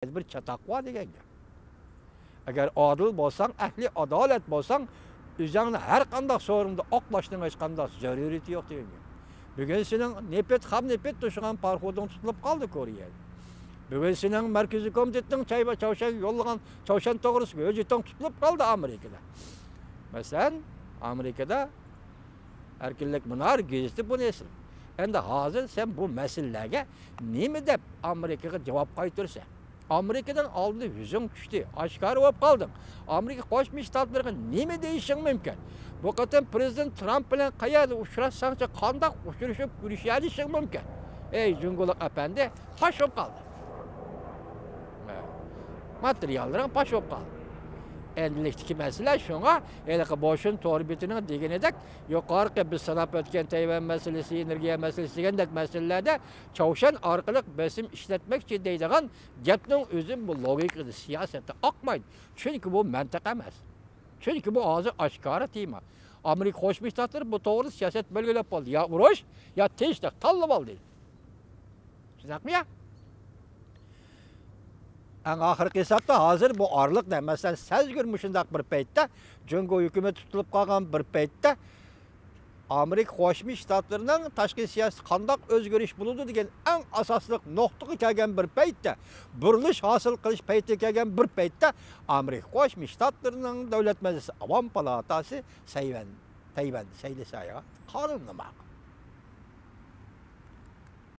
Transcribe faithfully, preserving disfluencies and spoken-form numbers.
بىر چاتاق بار دېگەن گەپ. ئەگەر ئادىل بولساڭ، ئەھلى ئادالەت بولساڭ، ئۆزۈڭنى ھەر قانداق سورۇندا ئاقلاشنىڭ ھېچقانداق زۆرۈرىيىتى يوق دېگەن گەپ. بۈگۈن سېنىڭ نېفىت، خام نېفىت توشۇغان پاراخوتۇڭ تۇتۇلۇپ قالدى كورېيەدە. بۈگۈن سېنىڭ مەركىزىي كومىتېتنىڭ چاي-، چاۋشيەنگە يوللىغان چاۋشيەن توغرىسىدىكى ھۆججىتىڭ تۇتۇلۇپ قالدى ئامېرىكىدا. مەسىلەن، ئامېرىكىدا ئەركىنلىك مۇنار گېزىتى بۇنى ئېسىل. ئەمدى ھازىر سەن بۇ مەسىلىلەرگە نېمە دەپ ئامېرىكىغا جاۋاب قايتۇرىسەن؟ ئامېرىكىنىڭ ئالدىدا يۈزۈڭ چۈشتى، ئاشكارا بولۇپ قالدىڭ. ئامېرىكا قوشما شتاتلىرىغا نېمە دېيىشىڭ مۇمكىن؟ بۇ قېتىم پىرېزىدېنت ترامپ بىلەن قەيەردە ئۇچراشساڭچە، قانداق ئۇچرىشىپ كۆرۈشەلىشىڭ مۇمكىن؟ ئەي جۇڭگولۇق ئەپەندى، پاش بولۇپ قالدى. ماتېرىياللىرىڭ پاش بولۇپ قالدى. ئەمدىلىكتىكى مەسىلە شۇڭا ھېلىقى بوشۈن تور بېتىنىڭ دېگىنىدەك، يۇقىرىقى بىز ساناپ ئۆتكەن تەيۋەن مەسىلىسى، ئېنېرگىيە مەسىلىسى دېگەندەك مەسىلىلەردە چاۋشيەن ئارقىلىق بېسىم ئىشلەتمەكچى دەيدىغان گەپنىڭ ئۆزى بۇ لوگىكىدا، سىياسەتتە ئاقمايدۇ. چۈنكى بۇ مەنتىق ئەمەس. چۈنكى بۇ ھازىر ئاشكارا تېما. ئامېرىكا قوشما شتاتلىرى بۇ توغرىدا سىياسەت بەلگىلەپ بولدى. يا ئۇرۇش، يا تىنچلىق، تاللىۋال دېدى. شۇنداقمۇ يا؟ ئەڭ ئاخىرقى ھېسابتا ھازىر بۇ ئارىلىقتا، مەسىلەن، سەزگۈر مۇشۇنداق بىر پەيتتە، جۇڭگو ھۆكۈمىتى تۇتۇلۇپ قالغان بىر پەيتتە، ئامېرىكا قوشما شتاتلىرىنىڭ تاشقى سىياسىتى قانداق ئۆزگىرىش بولىدۇ دېگەن ئەڭ ئاساسلىق نۇقتىغا كەلگەن بىر پەيتتە، بۇرۇلۇش ھاسىل قىلىش پەيتىگە كەلگەن بىر پەيتتە، ئامېرىكا قوشما شتاتلىرىنىڭ دۆلەت مەجلىسى ئاۋام پالاتاسى سەيۋەن، تەيۋەن سەيلىسايغا قانۇننى ماقۇل.